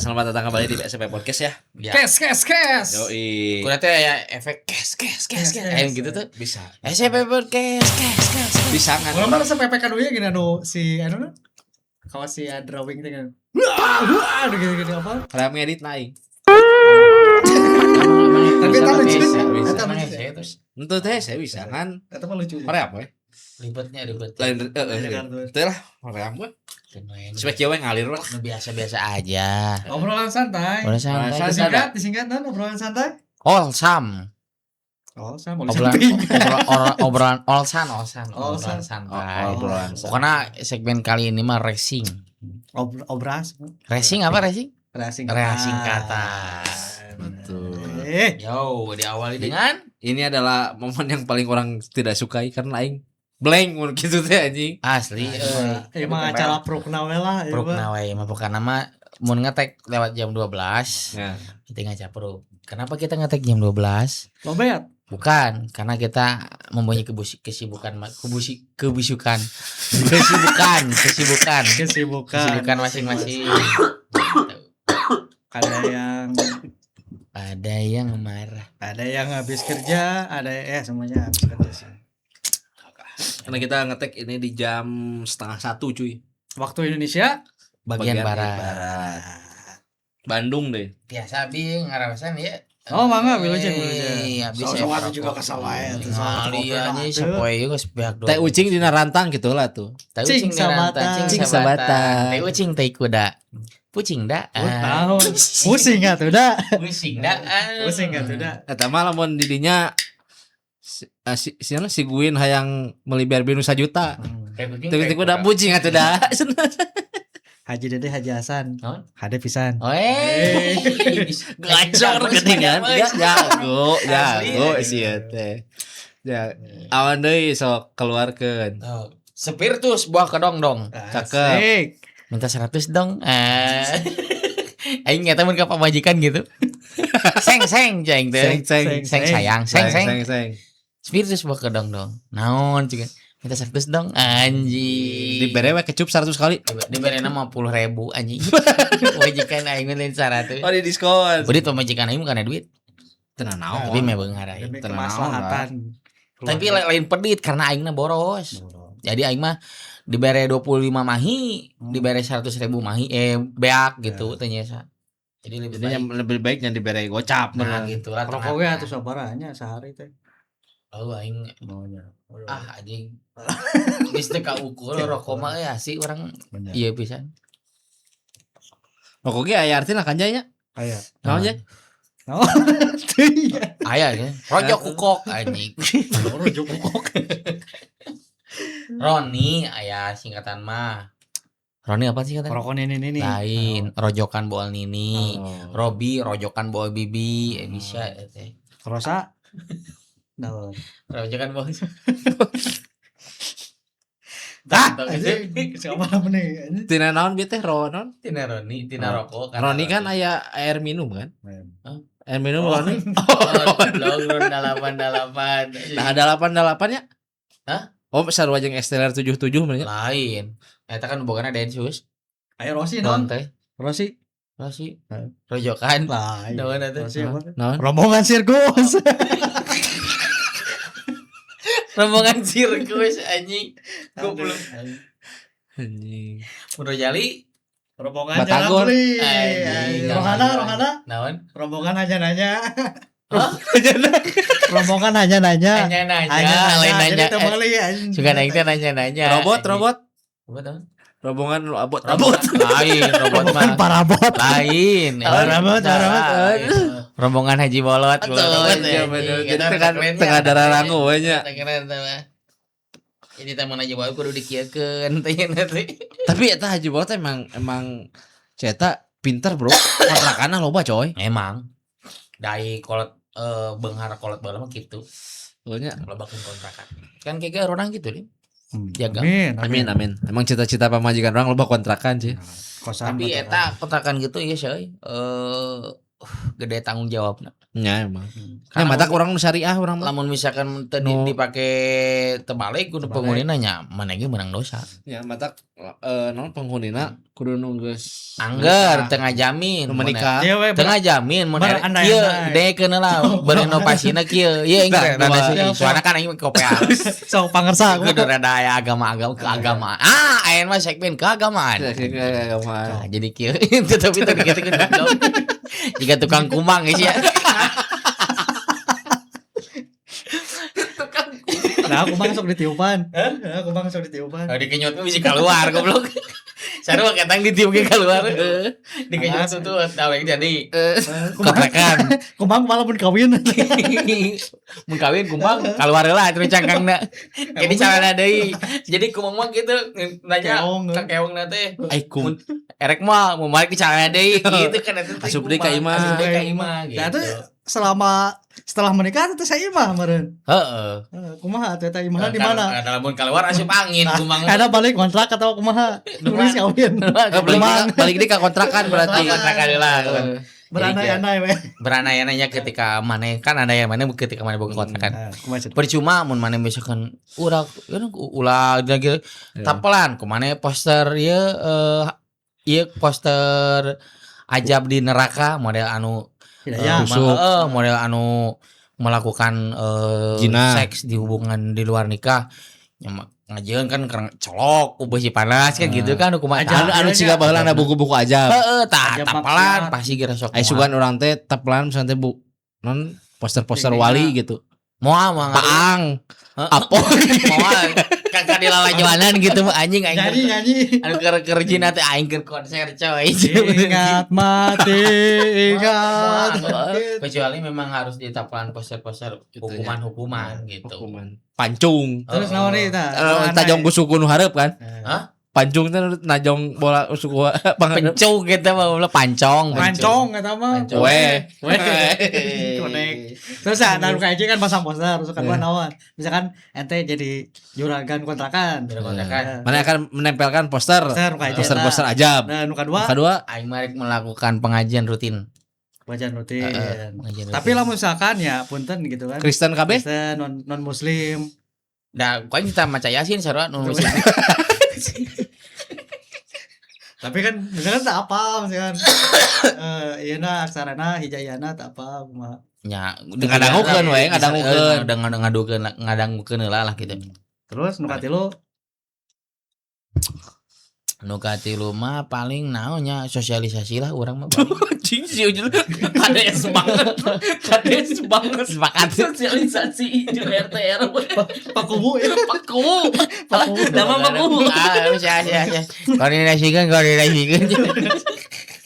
Selamat datang kembali di SMP Podcast ya. Ya. Kes kes kes. Yoi. Kudu teh aya efek kes kes kes kes. Kes, Ayo gitu tuh. Bisa. SMP Podcast kes kes kes. Bisa kan? Urang mah resep PPK dulu ya gini anu si anu nu. Kawas si drawing teh kan. Wah, wah gitu gitu apa? Kalau ngedit naik. Tapi eta lucu. Bisa, bisa. Eta lucu. Bisa, terus Itu teh saya bisa kan. Eta mah lucu. Hoream we. Ribetnya ribet. Lain heeh. Teh lah hoream we. Supaya kieu we ngalir lah. Biasa-biasa aja. Obrolan santai. Obrolan santai. Obrolan santai. Disingkat, disingkat non obrolan santai. Olsam. Oh, saya mau Obrolan samping. obrolan olsan olsan Olsan. obrolan santai. Oh, obrolan santai. Pokoknya segmen kali ini mah racing. Obras. Racing apa racing? Racing. Racing kata. Betul. Yo, diawali dengan Ini adalah momen yang paling orang tidak sukai karena aing blank mun kitu teh anjing. Asli euy. Emang acara prukna we lah. Ieu mah. Prukna we mah pokokna mah mun ngetek lewat jam 12 Ya. penting ngacapruk. Kenapa kita ngetek jam 12? Lobet. Bukan, karena kita mempunyai kesibukan kebusi kebisukan. Kesibukan, kesibukan. Kesibukan. Kesibukan masing-masing. Ada yang Ada yang marah. Ada yang habis kerja, ada ya semuanya habis kerja sih. Karena kita ngetek ini di jam 12.30 cuy. Waktu Indonesia Bagian barat. Barat. Bandung deh. Biasa bi ngarawasan ya. Oh, mangga, wilujeng, wilujeng. Iya, bisa. So-soan juga kesel wae, tuh, soal Ngali kopi anjing lah, sapoe ieu geus beak Teh ucing dina rantang gitu lah tuh. Teh Cing ucing sabatan. sabatan. Cing sabatan. Teh ucing teh kuda. Pucing da. Oh, tahu. Pusing atuh da. Pusing da. Pusing atuh da. Eta mah lamun di dinya si si si, si Guin hayang meuli Barbie nu sajuta. Teh kucing. Tapi teh kuda pucing atuh da. Haji Dede Haji Hasan. Naon? Hade pisan. Oi. Gacor geuningan. Ya jago, jago Asli. sih teh. Ya, awan deui sok keluarkeun. Sepir tuh sebuah kedong dong. Cakep. Asik. Minta 100 dong. Eh. Aing nyata mun ka pamajikan gitu. Seng seng ceng teh. Seng seng Seng sayang, seng seng. Seng seng. Sepir tuh sebuah kedong dong. Naon juga. Minta 100 dong. Anjing. Dibere we kecup 100 kali. Dibere nama 50 ribu anjing. Majikan aing mah lain 100. Oh di diskon. Udah pamajikan aing bukan duit. Tenang naon. Tapi meh beunghar aing. Demi Tenang, kemaslahatan. Tapi lain pedit karena aingna boros. Jadi aing mah dibere 25 mahi, dibere 100 ribu mahi beak gitu teh nya. Jadi lebih Jadi baik. yang lebih baik yang dibere gocap Nah bener. gitu lah. Rokok ge atuh sabaranya sehari teh. Lalu aing Maunya. ah anjing. Geus teu kaukur rokok mah euy asli urang Bener. ieu pisan. Rokok ge aya artina kan nya. Aya. Naon nya? Naon? Iya. Aya ya. Rojok kukok anjing. Rojok kukok. Roni aya singkatan mah. Roni apa singkatan? Rokok nini nini. Lain, rojokan boal nini. Oh. Robi rojokan boal bibi, bisa ya teh. Rosa. Naon? Rojokan boal. Tah, anjing. Siapa nih? Anjing. Tina naon bieu teh Ronon? Tina Roni, Tina Oh. rokok. Kata Roni kan aya air minum kan? Hah? Air minum Roni. Oh, Ron 88. Nah, ada 88 nya? Hah? Oh, sarua jeung STR 77 meureun nya. Lain. Eta kan bogana Densus. Ayo Rosi Non non. teh. Rosi. Rosi. Hah? Rojokan. Lain. Naon atuh? Rosi apa? Naon? Rombongan sirkus. Rombongan sirkus anjing. Goblok. Anjing. Mun Rojali Rombongan Batagor. jalan beli. Anjing. Rohana, Rohana. Naon? Rombongan hanya nanya. Hah? Rombongan hanya nanya. Nanya nanya, Hanya lain nanya. nanya. Jadi teu meuli anjing. Suka naik teh nanya-nanya. Robot, robot. Robot naon? Rombongan robot, robot. Lain, robot Rombongan mah. parabot. Lain. Parabot, parabot. Rombongan Haji Bolot. Betul, Robot, iya, anjing. bener. Eta Jadi tengah keren tengah ya. darah rangu we nya. Keren teh mah. Jadi taman Haji Bolot kudu dikieukeun teh nanti. Tapi eta Haji Bolot emang emang ceta pinter, Bro. Kontrakanna loba, coy. Emang dai kolot beunghar kolot baheula mah kitu. Pokoknya Lobakeun kontrakan. Kan kayak orang gitu nih. Jaga. Amin. amin amin. Emang cita-cita pamajikan orang loba kontrakan sih. Kosan. Tapi eta kontrakan gitu iya sih. Gede tanggung jawabna. Nya emang. Nya Karena matak urang nu syariah urang mah. Lamun misalkan teu Nu- dipake terbalik kudu Terbalik. penghunina nya maneh ge meunang dosa. Ya matak naon penghunina kudu nu geus Angger teu ngajamin nu menikah. Iya we. Teu ngajamin mun Berandai-andai. kieu dekeun lah berenovasina kieu. Ieu aing Nah, rada dua. sih. Soalna kan aing kopea. Sok pangersa Kudu rada aya agama-agama keagamaan. Ah, aya mah segmen keagamaan. Nah, Nah, jadi kieu tapi teu dikitekeun goblok. Jika tukang kumang geus ya. Nah, aku mah sok ditiupan. Nah, aku mah sok ditiupan. Kalau dikenyot mah bisa keluar goblok. Sarua ketang ditiup ge keluar. Dikenyot tuh tahu jadi kontrakan. Kumaha malah mun kawin. Mun kawin kumang keluar heula terus cangkangna. Jadi carana deui. Jadi kumang mah gitu nanya Keong. ka keongna teh. Ai kum Erek mah mau balik di carana deui gitu kan eta teh Asup deui ka kumang. imah. Asup deui ka imah Nah, gitu. itu selama setelah menikah itu saya imah meureun. Heeh. Heeh, kumaha atuh eta imahna di mana? Kalau mun keluar asup angin kumang. Ada balik kontrak atau kumaha? Tulis kawin. Eh, balik deui ka kontrakan berarti. Kontrakan heula. Berandai-andai we. Berandai-andainya ketika maneh kan ada yang mana ketika maneh boga kontrakan. Nah, kumaha cenah? Percuma mun maneh misalkan urang ulah gitu tapelan kumaha poster ieu ieu poster ajab di neraka model anu Hidayah. Tusuk. Model anu melakukan Zina. seks di hubungan di luar nikah nya ngajeun kan kereng colok ku beusi panas kan gitu kan kumaha Anu anu siga baheula na buku-buku ajab. heeh tah Ajab tapelan maksiat. pasti geura sok Ai sugan urang teh tapelan misalnya teh bu non poster-poster wali gitu. moal mah Paang. Heeh. Apo. Moal kakak di lalajoanan gitu mah anjing aing Nyanyi nyanyi. anu keur keur jina teh aing keur konser coy. Ingat mati, ingat. Moal. Kecuali memang harus ditapelan poster-poster hukuman-hukuman gitu. Hukuman. Pancung. Terus naon deui tah? Eh, tajong ku suku nu hareup kan? Hah? Pancung teh najong bola suku pang Pencung gitu mah ulah pancong. Pancong eta mah. Pancong. Weh. Konek. Terus ya, taruh kayak kan pasang poster, terus kan naon. Misalkan ente jadi juragan kontrakan. Juragan kontrakan. Nah, Mana akan menempelkan poster. Poster nu kayak Poster-poster ajab. Nah, nu kadua Kedua, Aing mah rek melakukan pengajian rutin. wajan rutin. Pengajian Tapi rutin. lah misalkan ya punten gitu kan. Kristen KB? Kristen non non muslim. Nah, kau kita maca Yasin sarua nu muslim. Tapi kan misalkan tak apa misalkan eh ieu na aksarana hijayana tak apa kumaha. Nya, Ngadangukeun we, ngadangukeun. Ngadangukeun ngadangukeun heula lah gitu. Terus nu katilu Nu katilu mah paling naonnya sosialisasi lah urang mah. paling. Anjing sih ujung KDS banget. KDS banget. Sepakat. Sosialisasi jeung RT RW. Pak Kubu ya. Pak Kuwu. Nama Pak Kuwu. Ah, sia sia sia. Koordinasikeun, koordinasikeun.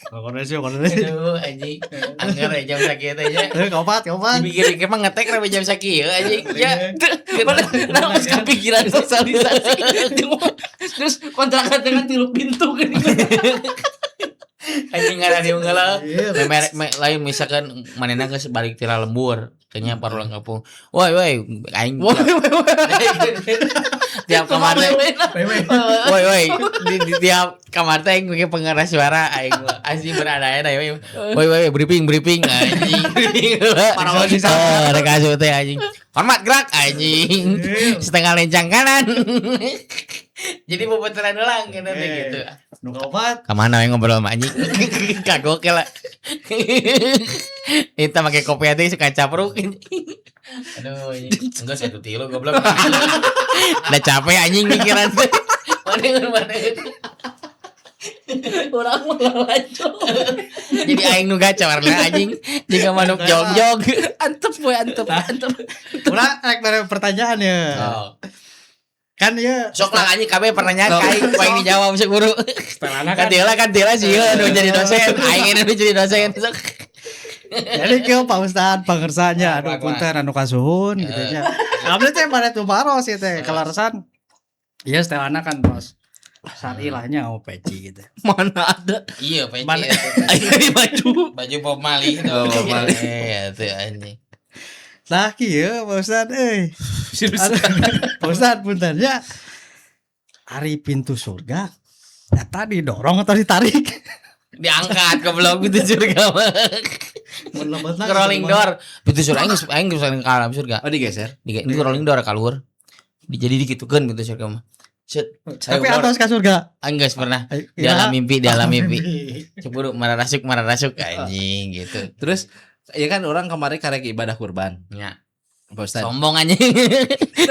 Koordinasi koordinasi. Aduh, anjing. Angger ya jam sakieu teh nya. Eh kaopat kaopat. Dipikir-pikir mah ngetek rame jam sakieu anjing. Ya. Mana kenapa kepikiran sosialisasi. Terus kontrakan dengan tilu pintu kan. Anjing ngaran dieu heula. Iya. Merek lain misalkan manehna geus balik tira lembur, kayaknya parulang kampung. Woi woi, aing tiap kamar teh Wewe. woi woi di tiap kamar teh aing make pengeras suara aing mah. Asli berada-ada woi. Woi woi briefing briefing anjing. Para Oh, rek asup teh anjing. Hormat gerak anjing. Setengah lencang kanan. Jadi puputeran ulang kan teh gitu. Nu kaopat Kemana we ngobrol sama anjing? Kagok lah. Kita pakai kopi aja suka capruk. Aduh, anjing. Enggak satu tilu goblok. Udah capek anjing mikiran teh. Mana mana. Orang malah lanjut. Jadi aing nu gacor lah anjing. Jika manuk jog-jog. Antep we antep antep. Ulah rek mere pertanyaan ya. Oh. Kan ya Sok lah anjing kabeh pertanyaan ka aing, ku aing dijawab sok buru. setelahna Kan kan tila sih nu jadi dosen, aing nu jadi dosen. Sok. Jadi kieu Pak Ustad pangersanya aduh Wah, wah. punten anu kasuhun gitu nya. Abdi teh pada tumaros ieu teh kelarasan. Iya setelahna kan bos. Sarilahnya oh peci gitu. Mana ada Iya, peci. Mana- aing baju. Baju Bob Marley. Oh, Bob Marley. Iya, tuh anjing. Lah kieu Pak Ustad euy. Serius. Aduh, Pak Ustad punten ya. Ari pintu surga eta didorong atau ditarik? Diangkat goblok gitu surga mah. Mun lebetna Rolling door. Pintu surga aing geus, aing geus ke alam surga. Oh, digeser. Di itu rolling door kaluhur. Jadi dikitukeun pintu surga mah. Set. Tapi atas ka surga. Aing geus pernah Ayo, di alam mimpi, di alam mimpi. Mimpi. Ceburu mararasuk mararasuk anjing gitu. Terus ya kan orang kemarin karek ibadah kurban. Ya. Pak Ustad. Sombong anjing.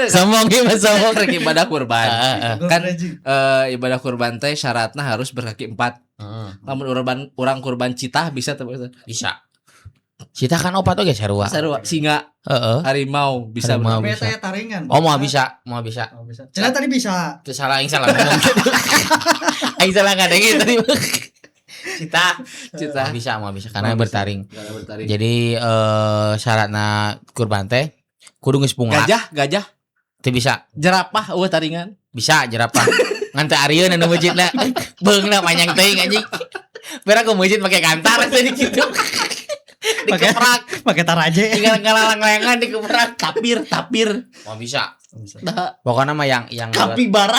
Sombong gimana sombong. Karek ibadah kurban. Heeh. Kan ibadah kurban teh syaratnya harus berkaki empat. Heeh. Lamun urban orang kurban citah bisa tuh, Pak Ustad? Bisa. Citah kan opat oge sarua. Sarua singa, Heeh. harimau bisa. Harimau. Tapi Bisa. eta taringan. Oh, mau bisa, mau bisa. Oh, bisa. Cenah tadi bisa. Itu salah, aing salah ngomong. Aing salah ngadengin tadi. Citah. Citah. Mau bisa, mau bisa karena Mau bisa. bertaring. Karena bertaring. Jadi syaratna kurban teh kudu geus punglak. Gajah, gajah, Teu bisa. jerapah euweuh taringan. Bisa jerapah. Ngan teu arieun anu meujitna. Beungna panjang teuing anjing. Biar aku meujit pakai gantar tadi gitu. Dikeprak, Pakai taraje. tinggal ngelalang-layangan dikeprak. Tapir, tapir. Mau bisa. Bisa. Nah, Pokoknya mah yang kapibara.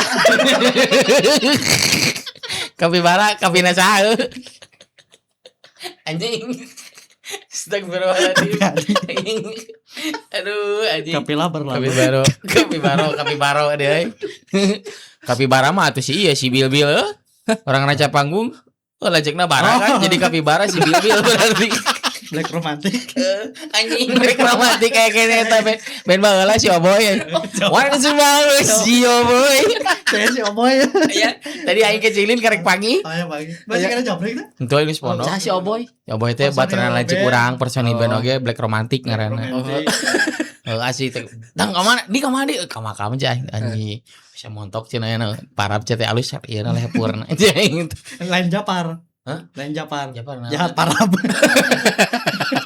Kapibara, kapina saha? Anjing. Astagfirullahaladzim. Aduh, anjing. Kapila berlalu. Kapibaro, kapibaro, kapibaro deh. Kapibara mah atuh si iya si Bil Bil eh. Orang raca panggung. Oh, lajekna bara kan jadi kapibara si Bil Bil berarti. Black romantic. Anjing black romantic kayak gini eta band band baheula si Oboy. Wah, si Oboy. Saya si Oboy. Ya, tadi aing kecilin karek pangi. Oh ya pagi. Masih kena jabrik tuh. Itu aing geus pondok. Saha si Oboy? Ya Oboy teh Personil baturan lanceuk band. urang, personil band Oh. oge black romantic ngaranna. Romantic. Heeh, asli teh. Dang ka mana? Di ka mana di? Ka makam aja anjing. Bisa montok cenah nya parab teh alus ieu na lehepurna. Anjing. Lain Japar. Hah? Lain Japar. Japar naon? Jahat parab.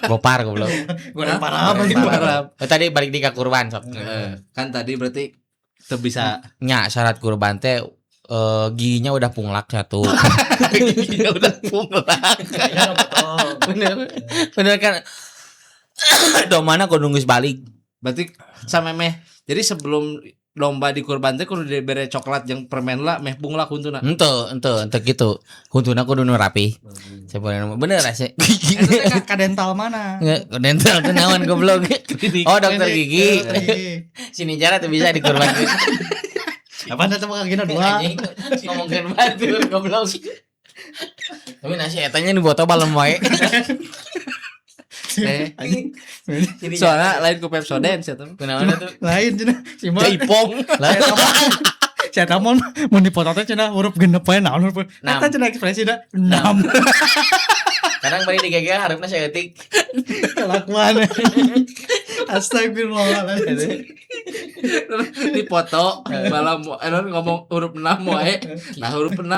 Gopar goblok. Goreng parab. Goreng parab. Oh, tadi balik di ka kurban sok. Heeh. Kan tadi berarti teu bisa. Nya syarat kurban teh giginya udah punglak satu. Giginya udah punglak. Iya betul. Bener. Bener kan. Domana kudu geus balik. Berarti sama meh. Jadi sebelum domba di kurban teh kudu dibere coklat jeung permen lah meh punglak huntuna. Ente gitu. Huntuna kudu nu rapi. Sebenarnya bener asa. Eta teh ka dental mana? Nggak, dental tuh naon goblok. Oh, dokter gigi. Dokter gigi. Sini cara tuh bisa dikurbankan. Apa nanti mau kagina dua? Anjing, ngomongkeun batur goblok. Tapi nasi etanya diboto balem wae. Eh, Anjing. soalnya lain ku Pepsodent sih tuh. Kunaon tuh? Lain cenah si mah. Jaipong. Lah, Saya tamu mun dipoto teh cenah huruf genep wae naon huruf. Enam. Eta cenah ekspresina 6 kadang bari digegel harupna saeutik. kelakuan. Astagfirullahaladzim. Dipoto malam ngomong huruf 6 wae. Nah huruf 6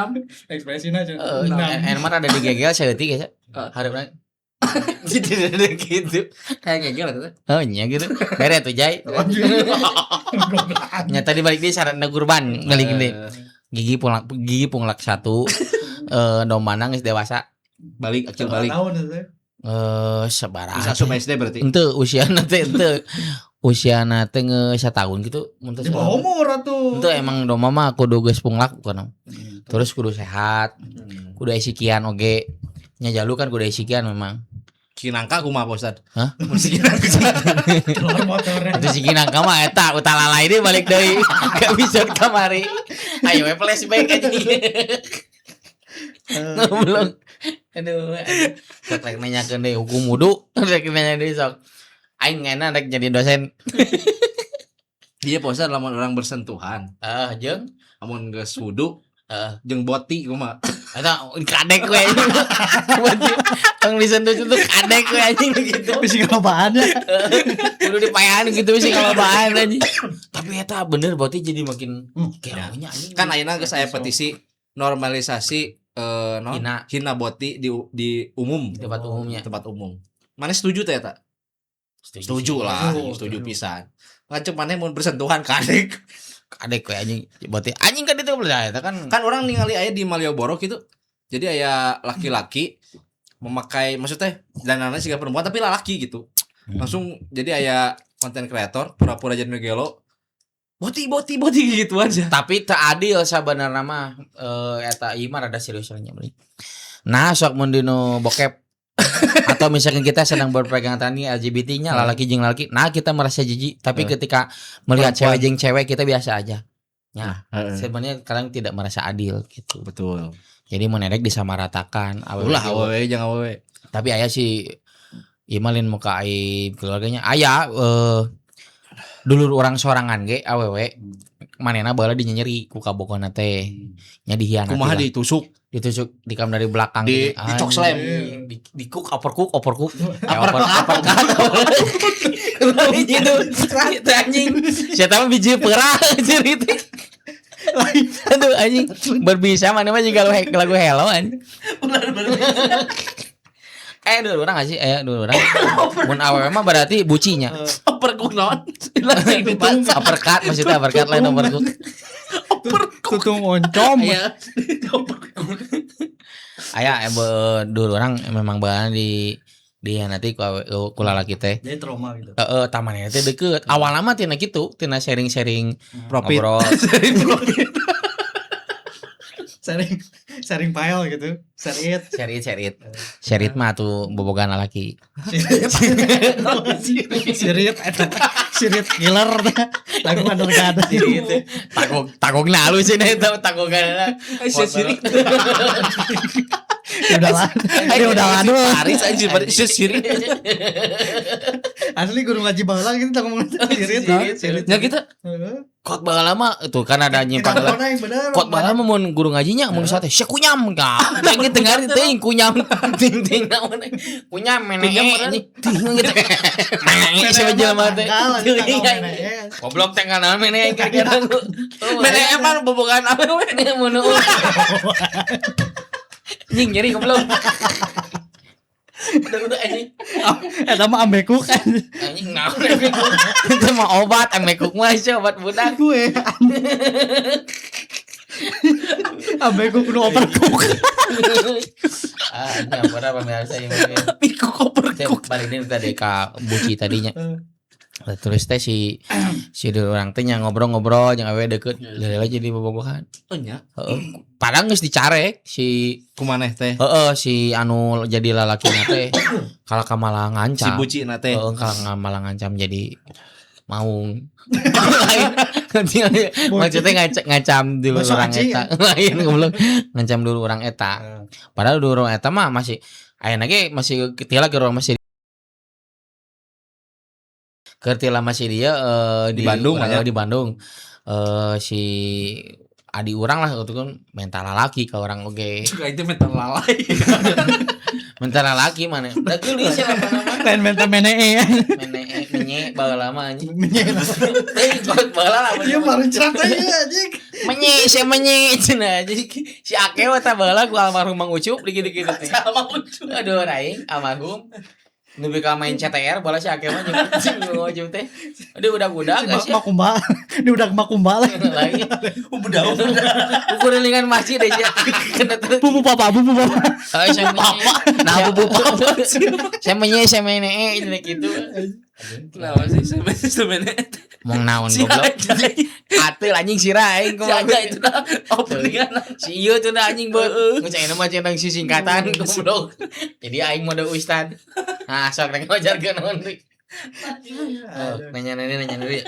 Ekspresina cenah. Heeh, Enam. en mah rada digegel saeutik ya. Harupna gitu gitu. kayak ngegel eta teh. Oh nya gitu. Bere tuh Jai. Goblok. Nya tadi balik deui syaratna kurban balik deui. Gigi punglak satu. Dombana geus dewasa. Balik akil balik. Tahun itu teh. Sabaraha. Bisa asup SD berarti. Ente usiana teh ente usiana teh geus satahun gitu mun teu Di bawah umur atuh. Ente emang domba mah kudu geus punglak bukan. Terus kudu sehat, kudu esikian oge. Nya jalu kan kudu esikian memang. Kinangka kumaha Pak Ustad? Hah? Mun si kinangka. Keluar motornya. Itu si kinangka mah eta utalalai deui balik deui ke episode kamari. Ayo we flashback anjing. Goblok. Aduh, aduh. Sok rek nanyakeun deui hukum wudu, rek nanya deui sok. Aing ngena rek jadi dosen. Iya Pak Ustad lamun orang bersentuhan, Heeh, jeung lamun geus wudu heeh. jeung boti kumaha? Eta kadek we anjing. Tong disentuh-sentuh kadek we anjing gitu. Bisi kelobaan ya. Kudu dipayahan gitu sih kalau bahan anjing. Tapi eta bener berarti jadi makin keronya anjing. Kan ayeuna geus aya petisi normalisasi non Hina. hina boti di umum, Di tempat umumnya. tempat umum. Mana setuju teh eta? Setuju lah, Setuju. setuju pisan. Lanceuk maneh mun bersentuhan kadek. Kadek we anjing. Berarti anjing kan itu percaya eta kan. Kan orang ningali aya di Malioboro gitu. Jadi aya laki-laki memakai maksudnya dandanannya siga perempuan tapi lalaki gitu. Langsung jadi aya konten kreator pura-pura jadi nu gelo. Boti boti boti gitu aja. Tapi teu adil sabenerna mah eta ieu mah rada serius nya beli. Nah, sok mun dinu bokep. Atau misalkan kita sedang berpegang tani LGBT-nya, lalaki jeung lalaki, nah kita merasa jijik, tapi ketika melihat Perempuan. Cewek jeung cewek kita biasa aja. Nah, Heeh. sebenarnya kalian tidak merasa adil gitu. Betul. Jadi mun erek disamaratakan awewe Ulah ge. Awewe jeung awewe. Tapi aya sih ieu mah lain muka aib keluarganya, aya dulur urang sorangan ge awewe, manehna baheula dinyenyeri ku kabogona teh nya, dihianati Kumaha? Lah. Ditusuk? Ditusuk, tikam dari belakang gitu. Di cok slam. Anjing, di kuk uppercut uppercut ya, Uppercut. Uppercut gitu itu anjing, siapa mah biji perah cerita. Aduh anjing, berbisa mana mah juga lagu hello anjing. Eh, dulu urang gak sih? Eh, dulu urang. Mun awewe mah berarti bucinya. Uppercut naon? Langsung. Uppercut maksudnya, uppercut lain uppercut. Tutung oncom. Iya. Aya dulu urang memang bahan di nanti ku lalaki teh. Jadi trauma gitu. Heeh, tamannya teh deket. Awalnya mah tina kitu, tina sharing-sharing Profit. ngobrol. Sharing sharing file gitu. Share it. Share it, share it. Share it mah tuh bobogan lalaki. Sirit eta. Sirit killer lagu undergada. Tagog tagogna halus ini eta tagogan. Eh, sirik. Udah lah. Dia udah lah. Paris anjir, Paris sirik. Asli guru ngaji baheula gitu kita ngomong sirit. Sirit. Sirit. Ya kita Heeh. Kot baheula mah tuh kan ada nyimpang Kita heula. ngomongna yang bener. Kot baheula mah mun guru ngajinya mun sate sia kunyam ka. Teuing teu ngarti teuing kunyam ting ting naon kunyam mene Kunyam bener. anjing ting gitu. Mene sia jelema teh. Teuing. Goblok teh naon mene kira-kira. Mene emang bobogan awewe. Mun anjing nyeri goblok. Udah anjing. Eta mah ambekuk kan. Anjing naon ambekuk. Itu mah obat ambekuk mah sia obat budak. Gue. Ambekuk nu overcook. Ah, ini apa pemirsa yang mungkin. Piku koper. Saya balik ini tadi ke Buci tadinya. Lah, terus teh si si dulu orang teh nya ngobrol-ngobrol jeung awewe deket, lele jadi bobogohan. Oh nya. Heeh. Padahal geus dicarek si Kumaneh teh? Heeh, si anu jadi lalakina teh kalah ka malah Si ngancam. buci na teh. Heeh, kalah malah ngancam jadi maung. Lain. Maksudnya ngancam, ngancam dulu Bakso orang aci, eta. Lain goblok. Ngancam dulu orang eta. Padahal dulu orang eta mah masih ayeuna ge masih ketila ke orang masih Kertila masih dia Di Bandung, eh, ya? di Bandung. Si adi urang lah itu kan mental lalaki ke orang oge. Juga itu mental lalai. Mental lalaki mana? Da geulis ya lama-lama. Lain mental menee. Mene menye baheula mah anjing. Menye. Eh, kot baheula lah. Iya baru cerita ya anjing. Menye saya menye cenah. Jadi si Ake mah tah baheula ku almarhum Mang Ucup digitu-gitu teh. Sama ucu. Aduh aing almarhum. Nepi ka main CTR bola si Ake mah jeung jeung Mang Ucup teh. Aduh udah-udah Si geus ya. Makumba. Ini udah makumba lah. Lagi. Udah Ukurilingan masjid deh sia. Kena terus. Bubu papa, bubu papa. Oh, saya menye. Nah, bubu papa. Saya menye, saya menye, ini gitu. Kenapa sih sebenarnya? Mau naon Si goblok. aja. Ateul anjing sirah aing Si kumaha. aja itu dah openingan. Si ieu tuh dah anjing beut. Geus ayeuna mah cenah si singkatan goblok. Jadi aing mode ustad. Nah, sok rek ngajarkeun naon deui. Oh, nanya nanya nanya deui.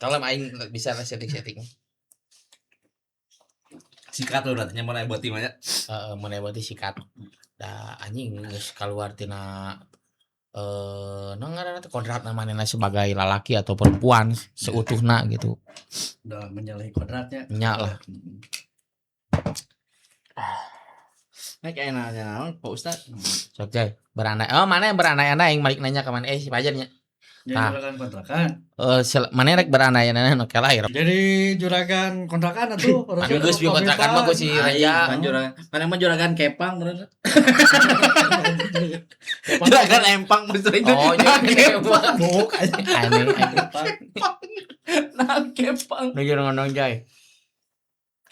Kalau aing bisa lah setting-setting. Sikat lo berarti mau naik buat timnya. Heeh, mun aya berarti sikat. Da anjing geus kaluar tina naon ngaranna teh kodrat manehna sebagai lalaki atau perempuan seutuhna gitu. Udah menyalahi kodratnya. Nya lah. Nah, kayak nanya naon Pak Ustad. Sok jay, berandai. Oh, mana yang berandai-andai yang balik nanya ke mana eh si Fajar nya. Jadi Nah. juragan kontrakan. Eh mana rek berandai-andai nu lahir. Jadi juragan kontrakan atuh. Anu geus bio kontrakan mah ku si Reja. Kan juragan. Mana mah juragan kepang bener. Juragan empang maksudnya itu. Oh, Nah, juragan kepang. empang. Buk aja. Aneh aneh. Nah, kepang. Nu jeung ngondong jay.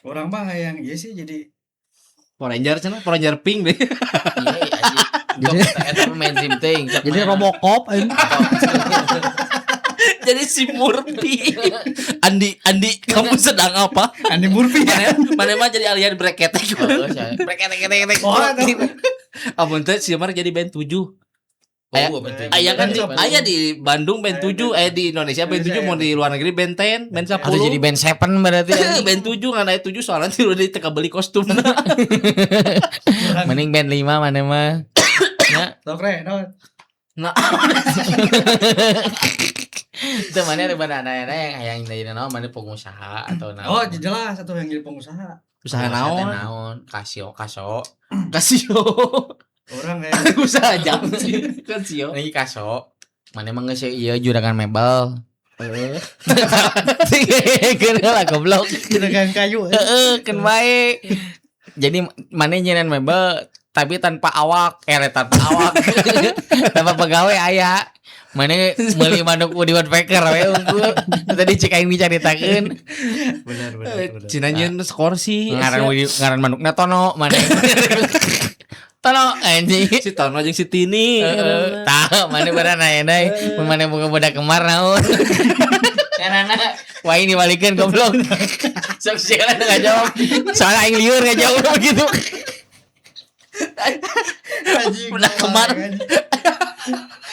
Orang mah yang iya sih jadi Power Ranger cenah, Power Ranger pink deh. Iya anjing. Sok eta mah mainstream teuing. Sok jadi mana. Robocop anjing. Jadi si Murphy. Andi, Andi, kamu sedang apa? Andy Murphy. Mana mana mah jadi alien breketek. Oh, brek Oh, itu. Amun teh si Mar jadi band 7. Oh, band 7. Aya kan di, aya di Bandung band 7, aya di Indonesia band 7, mau di luar negeri band 10, band 10. Atau jadi band 7 berarti. Band 7 ngan aya 7 soalnya tilu di teka beli kostum. Mending band 5 mana mah. Ya, Sok re, naon? Nah, itu mana ada anak yang yang jadi naon mana pengusaha atau naon. Oh, jelas satu yang jadi pengusaha. Usaha Pengusaha teh naon? Naon? Kasio, kaso. Kasio. Orang kayak Usaha jam sih. Kasio. Ini kaso. Mana emang geus ieu juragan mebel. Heeh. Lah goblok. Juragan kayu. Heeh, keun bae. Jadi mana nyenan mebel tapi tanpa awak, tanpa awak. Tanpa pegawai aya. Mana meuli manuk Woody Woodpecker we unggul. Tadi cek aing dicaritakeun. Benar, benar, benar. Cina nyeun skor sih. Ngaran Woody ngaran manukna Tono mana. Tono anjing. Si Tono jeung si Tini. Heeh, tah mana barana aya deui. Mun mana boga budak kemar naon. Karena wah ini balikeun goblok. Sok sialan enggak jawab. Soalnya aing lieur enggak jawab gitu. Anjing. Budak kemar.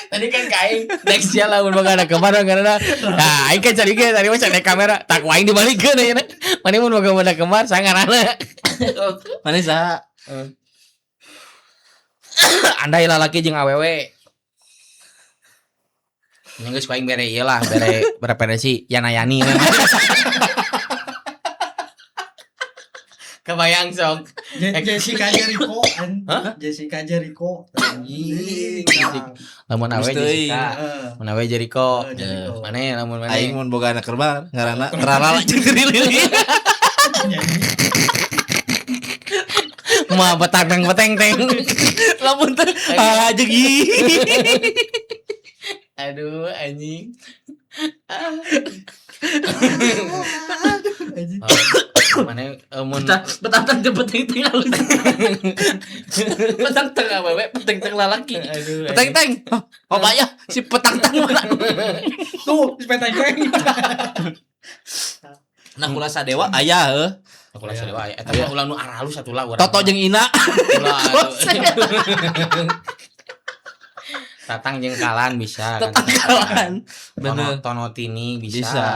Tadi kan ka aing next ya lah mun boga anak kemar karena nah aing kan cari ge tadi mah cari kamera tak ku aing dibalikeun ayeuna. Mana mun boga budak kemar sangarana. Mana saha? Andai lalaki jeung awewe. Nya geus ku aing bere ieu lah, bere referensi Yana Yani. Kebayang sok. Jessica Jericho. Hah? Jessica Jericho. Anjing. Lamun awe Terus teuing. Jessica, Heeh. mun awe Jericho. Heeh, Jericho. Mana lamun mana? Aing mun boga anak kembar ngaranna Rara jeung Lili. Mah betang teng beteng teng. Lamun teh ah jeung i. Aduh anjing. Anjing. Oh, mana mun Betang teng beteng teng halus. Petang teng awewe, peteng teng lalaki. Aduh. Peteng teng. Oh, oh ya, si petang teng mana? Tuh, si peteng teng. Nah, kula sadewa aya heuh. Aku lah sadewa aya. Eta mah ulah nu aralus atuh lah urang. Toto jeung Ina. Ulah, aduh. Tatang jeung Kalan bisa kan. Tatang Kalan. Tono, Bener. Tono Tini bisa. Bisa.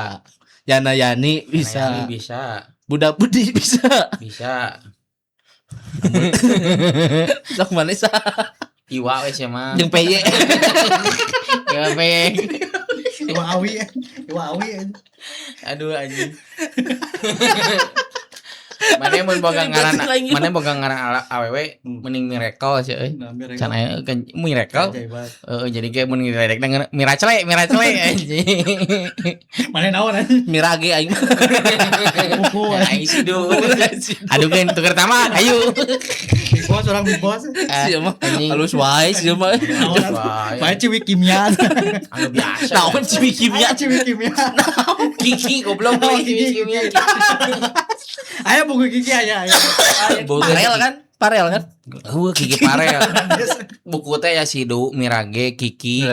Yana Yani bisa. Yani bisa. Budak Budi bisa. Bisa. Sok mana saha? Iwa we sia mah. Jeung PY. Ya pe. Iwa Awi. Iwa Awi. Aduh anjing. Mana mun boga ngaran, mana boga ngaran awewe mending miracle sih euy. Nah, miracle. Can aya kan miracle. Keajaiban. Heeh, jadi kayak mun ngiledekna miracle, miracle anjing. Mana naon anjing? Mirage aing mah. Buku. Aing sidu. Aduh kan tuker tama, ayo. Big Boss orang Big Boss. Sia mah Anjing. halus wae sia mah. Wah, Bae ciwi kimia. anu biasa. Naon ciwi kimia? Aya ciwi kimia. Kiki goblok Oh, euy, Kiki, kimia. Aya buku Kiki aya aya. Parel kan? Parel kan? Heuh, Kiki Parel. Buku teh ya Sidu, Mirage, Kiki,